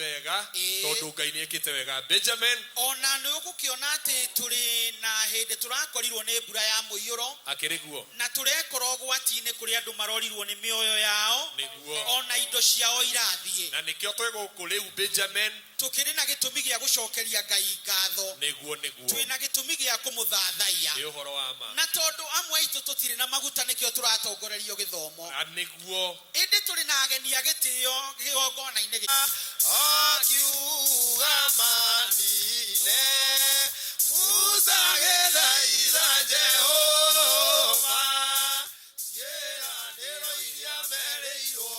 Wega. Ĩĩ. Tondũ Ngai nĩ ekĩte wega, Benjamin. Ona nĩ ũgũkĩona atĩ tũrĩ na hĩndĩ tũrakorirwo nĩ mbura ya mũiyũro. Akĩrĩ guo. Na tũrekora ũgwati-inĩ kũrĩ andũ marorirwo nĩ mĩoyo yao. Nĩguo. Ona indo ciao irathiĩ. Na nĩkĩo twĩ gũkũ rĩu, Benjamin. Tũkĩrĩ na gĩtũmi gĩa gũcokeria Ngai ngatho. Nĩguo, nĩguo. Twĩ na gĩtũmi gĩa kũmũthathaiya. Nĩ ũhoro wa ma. Na tondũ amwe aitũ tũtirĩ na maguta nĩkĩo tũratongorerio gĩthomo. A nĩguo. Ĩndĩ tũrĩ na ageni a gĩtĩo kĩgongona-inĩ gĩkĩ. Akiuga manine Musa agĩthaitha Jehova ciĩranĩro iria merĩirwo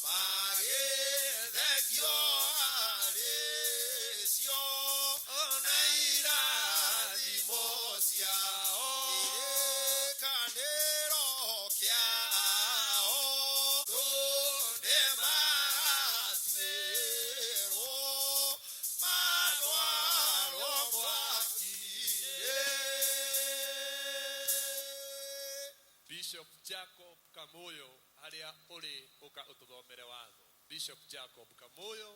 magĩthengio harĩ cio na irathimo ciao kĩrĩkanĩro kĩao nĩ magatuĩrwo matwarwo mwaki-inĩ. Bishop Jacob Kamuyo, harĩa ũrĩ, ũka ũtũthomere watho. Bishop Jacob Kamuyo,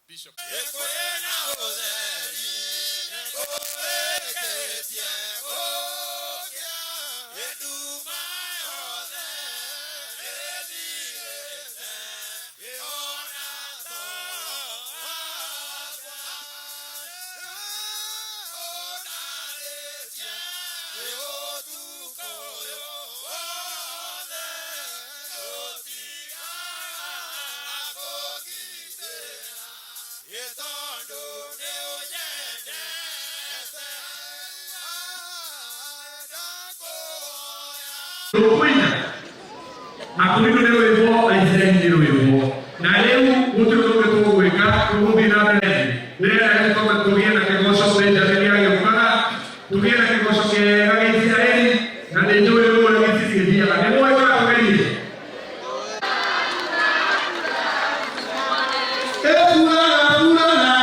Bishop. Kwĩna ũtheri kũrĩkĩtie gũkĩa, nduma yothe ĩthirĩte, ona toro wakwa ũndarĩtie ũtukũ ũyũ wothe, ũtigaga kũngitĩra tondũ nĩ ũnyendete ndakũhoya. Tũkũina akũrinũ nĩ rwĩmbo, Aisiraeli nĩ rwĩmbo, na rĩu gũtirĩ ũndũ ũngĩ tũgwĩka, tũgũthiĩ na mbere. Ndĩrenda gĩtũme tũgĩe na kĩgoco. Benjamin agĩũkaga, tũgĩe na kĩgoco kĩega gĩa Isiraeli, na nĩ njũĩ rĩu ũrĩa gĩcici gĩthiaga. Nĩ mũĩ kana tũgerie? Furaha, furaha.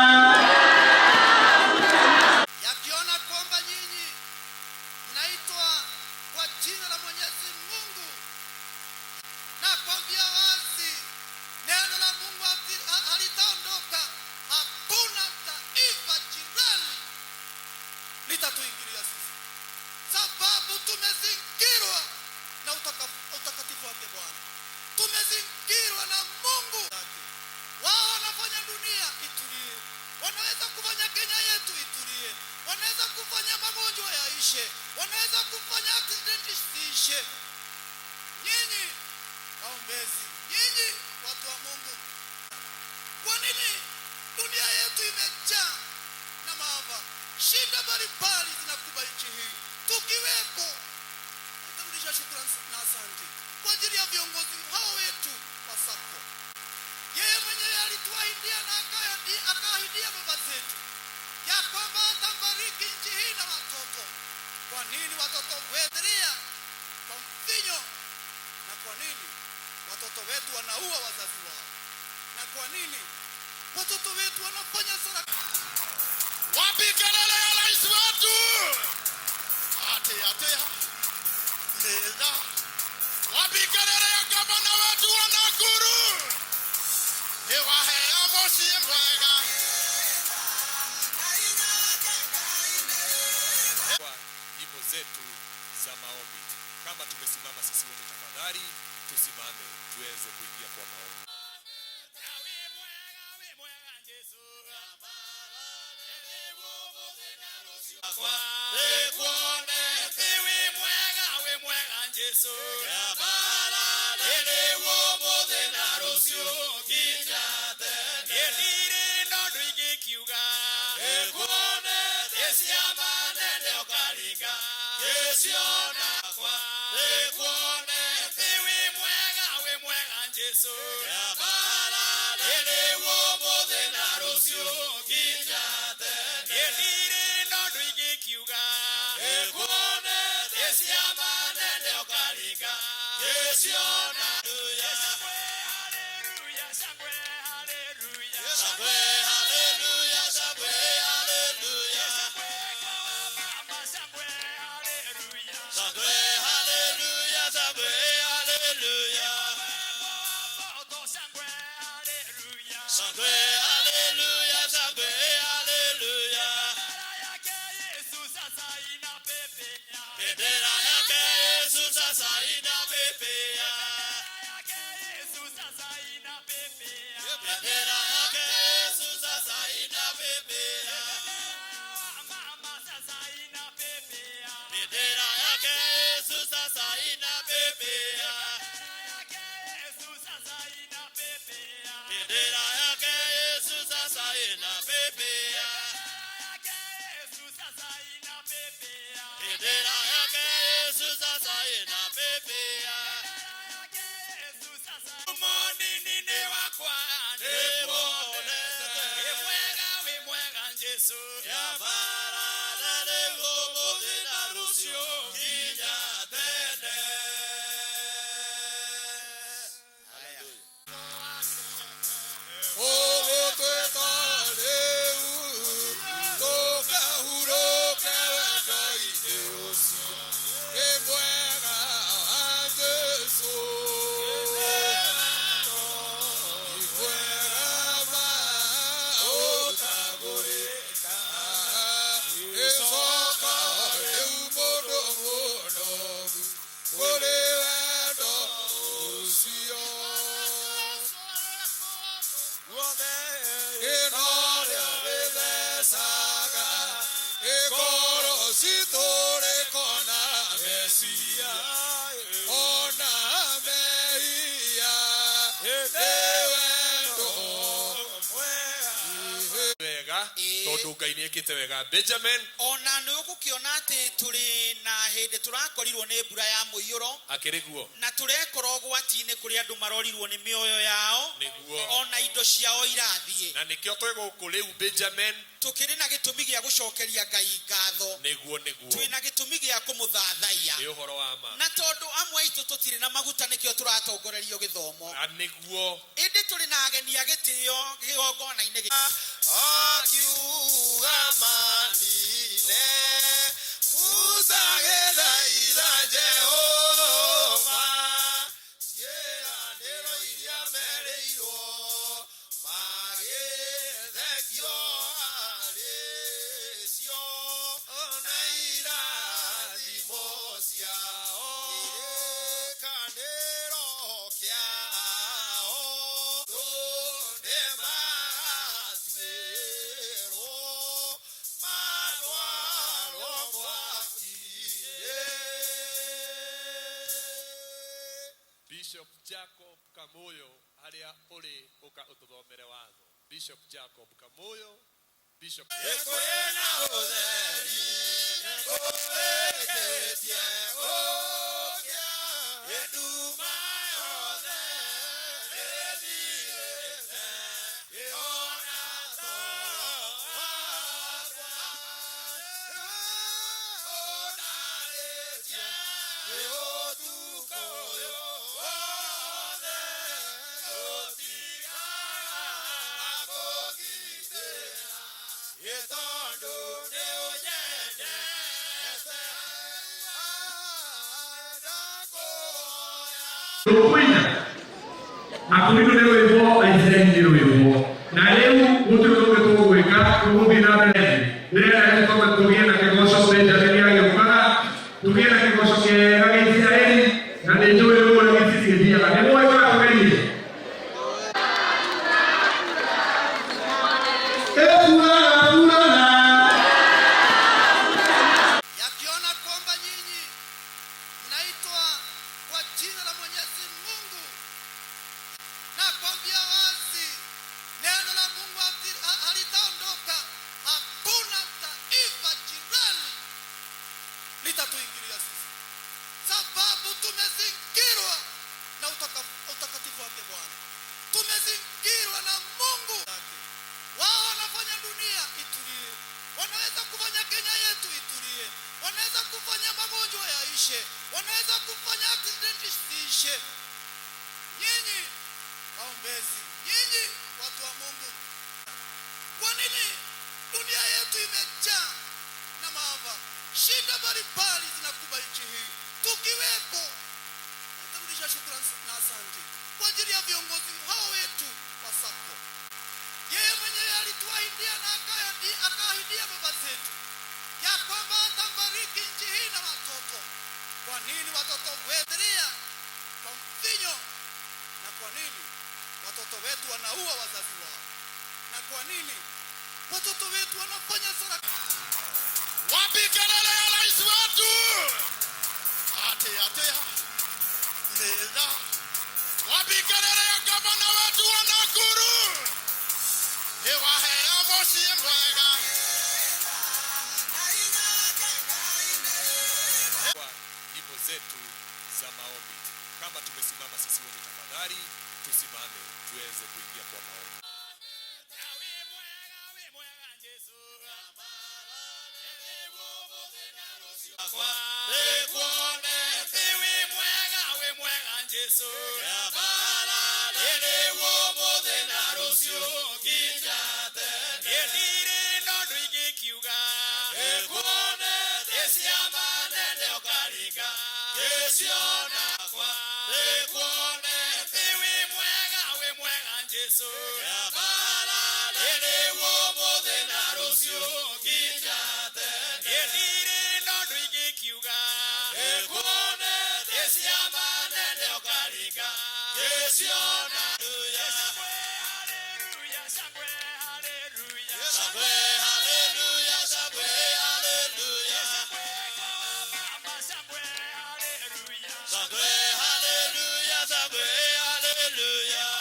Yakiona kwamba nyinyi mnaitwa kwa jina la Mwenyezi Mungu, na kwambia wazi neno la Mungu halitaondoka. Hakuna taifa jirani litatuingilia sisi, sababu tumezingirwa na utakatifu wake Bwana, tumezingirwa na Mungu wake. Wao wanafanya dunia itulie, wanaweza kufanya Kenya yetu itulie, wanaweza kufanya magonjwa yaishe, wanaweza kufanya accident isiishe. Nyinyi waombezi, nyinyi watu wa Mungu, kwa nini dunia yetu imejaa na maafa? Shida mbalimbali zinakumba nchi hii. Tukiweko, tutarudisha shukrani na asante kwa ajili ya viongozi hao wetu wa SACCO. Yeye mwenyewe alituahidia na akaahidia baba zetu ya kwamba atabariki nchi hii na watoto. Kwa nini watoto wetu kwa mvinyo? Na kwa nini watoto wetu wanaua wazazi wao? Na kwa nini watoto wetu wanafanya saraka? Wapi kelele ya rais wetu? Ate ate nega. Wapi kelele ya gavana wetu wa Nakuru? Nĩwaheo mũciĩ mwega. Kwa nyimbo zetu za maombi. Kama tumesimama sisi wote, tafadhali tusimame tuweze kuingia kwa maombi. Wĩ mwega, wĩ mwega Jesu. Nĩkuonete wĩ mwega, wĩ mwega Jesu. Rĩu ũmũthĩ na rũciũ nginya tene. Ndirĩ na ũndũ ingĩkiuga. Nĩkuonete ciama nene ũkaringa. Ngĩciona kwa. Nĩkuonete wĩ mwega, wĩ mwega Jesu. Rĩu ũmũthĩ na rũciũ nginya tene. Ndirĩ na ũndũ ingĩkiuga. Nĩkuonete ciama nene ũkaringa. Ngĩciona. Shangwe, hallelujah, shangwe, hallelujah. Shangwe, hallelujah, shangwe, hallelujah. Shangwe kwa mama, shangwe, hallelujah. Shangwe, hallelujah, shangwe, hallelujah. Kwa watoto, shangwe, hallelujah. Shangwe. Wega. Ĩĩ. Tondu Ngai nĩ ekĩte wega, Benjamin. Ona nĩ ũgũkĩona atĩ tũrĩ na hĩndĩ tũrakorirwo nĩ mbura ya mũiyũro Akĩrĩ guo. Na tũrekora ũgwati-inĩ kũrĩ andũ marorirwo nĩ mĩoyo yao Nĩguo. ona indo ciao irathiĩ. Na nĩkĩo twĩ gũkũ rĩu, Benjamin. Tũkĩrĩ na gĩtũmi gĩa gũcokeria Ngai ngatho. Nĩguo, nĩguo. Twĩna gĩtũmi gĩa kũmũthathaiya. Nĩ ũhoro wa ma. Na tondũ amwe aitũ tũtirĩ na maguta, nĩkĩo tũratongorerio gĩthomo. Na nĩguo. Ĩndĩ tũrĩ na ageni a gĩtĩo kĩgongona-inĩ. Akiuga manine Musa gĩthaitha Jehova ciĩranĩro iria merĩirwo magĩthengio harĩ cio na irathimo ciao kĩrĩkanĩro kĩao thũ nĩmatuĩrwo matwarwo mwaki-inĩ. Bishop Jacob Kamuyo, harĩa ũrĩ, ũka ũtũthomere watho. Bishop Jacob Kamuyo, Bishop. Kwĩna ũtheri kũrĩkĩtie gũkĩa, nduma yothe ĩthirĩte, ona toro wakwa ũndarĩtie ũtukũ ũyũ wothe, ũtigaga kũngitĩra ĩtondũ nĩ ũnyendete ndakũhoya. Tũkwĩna akorirwo nĩ rwĩmbo, Aisiraeli nĩ rwĩmbo, na rĩu gũtirĩ ũndũ ũngĩ tũgwĩka, tũgũthiĩ na mbere. Ndĩrenda rĩu twambe tũgĩe na kĩgoco. Benjamin agĩũkaga, tũgĩe na kĩgoco kĩega gĩa Isiraeli, na nĩ njũĩ ũrĩa gĩcici gĩthiaga. Nĩ mũĩ kana tũgerie? Ĩfuraha, furaha. Yakiona kwamba nyinyi mnaitwa kwa jina la Mwenyezi Mungu, na kwambia wazi neno la Mungu halitaondoka. Hakuna taifa jirani litatuingilia sisi, sababu tumezingirwa na utakatifu wake Bwana, tumezingirwa na Mungu wake. Wao wanafanya dunia itulie, wanaweza kufanya Kenya yetu itulie, wanaweza kufanya magonjwa yaishe, wanaweza kufanya accident isiishe. Nyinyi waombezi, nyinyi watu wa Mungu, kwa nini dunia yetu imejaa na maafa? Shida mbalimbali zinakumba nchi hii. Tukiwepo, natarudisha shukrani na asante kwa ajili ya viongozi hao wetu wa SACCO. Yeye mwenyewe alituahidia na akaahidia baba zetu ya kwamba atambariki nchi hii na watoto. Kwa nini watoto wetu kwa mvinyo? Na kwa nini watoto wetu wanaua wazazi wao? Na kwa nini watoto wetu wanafanya saraka? Wapi kelele ya rais wetu? Ate ate nila. Wapi kelele ya gavana wetu wa Nakuru? Iwaheo mũciĩ mwega. Kwa nyimbo zetu za maombi. Kama tumesimama sisi wote, tafadhali tusimame tuweze kuingia kwa maombi. Wĩ mwega, wĩ mwega Jesu. wakwa nĩkuonete wĩ mwega wĩ mwega Jesũ rĩu ũmũthĩ na rũciũ nginya tene ndirĩ na ũndũ ingĩkiuga nĩkuonete ciama nene ũkaringa ngĩciona kwa nĩkuonete wĩ mwega wĩ mwega Jesũ rĩu ũmũthĩ na rũciũ nginya tene ndirĩ na ũndũ ingĩkiuga nĩkuonete ciama nene ũkaringa ngĩciona. Hallelujah, shangwe, hallelujah. Shangwe, hallelujah, shangwe, hallelujah. Shangwe kwa mama, shangwe, hallelujah. Shangwe, hallelujah, shangwe, hallelujah.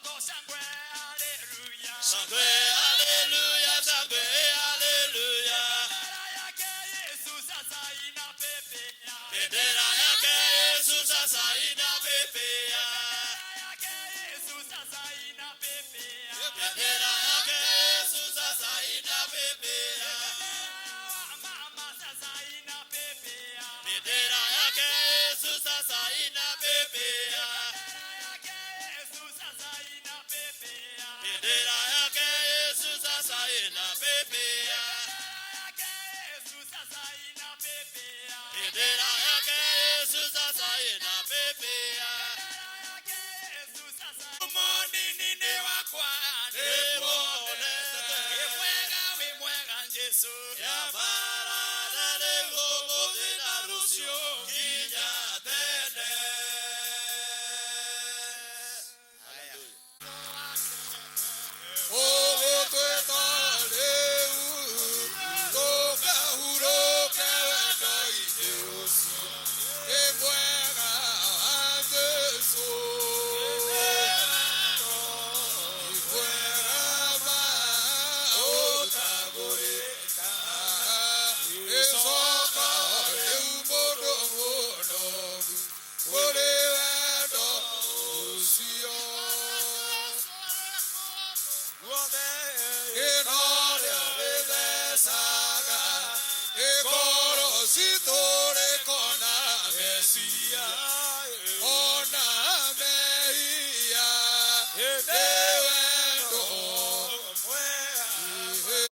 Kwa shangwe, hallelujah. Shangwe, hallelujah, shangwe, hallelujah. Bendera yake Yesu sasa inapepea. Bendera yake Yesu sasa inapepea. Bendera yake Yesu sasa inapepea. Bendera yake Yesu sasa inapepea. Mama sasa inapepea. Bendera yake Yesu sasa inapepea. Bendera yake Yesu sasa inapepea. Bendera yake Yesu sasa inapepea. Bendera yake Yesu sasa inapepea. Bendera yake Yesu sasa inapepea. Bendera yake Yesu sasa. Monini wakwa Nĩkuonete. wĩ mwega wĩ mwega Jesũ. Yabarara rĩu ũmũthĩ na rũciũ nginya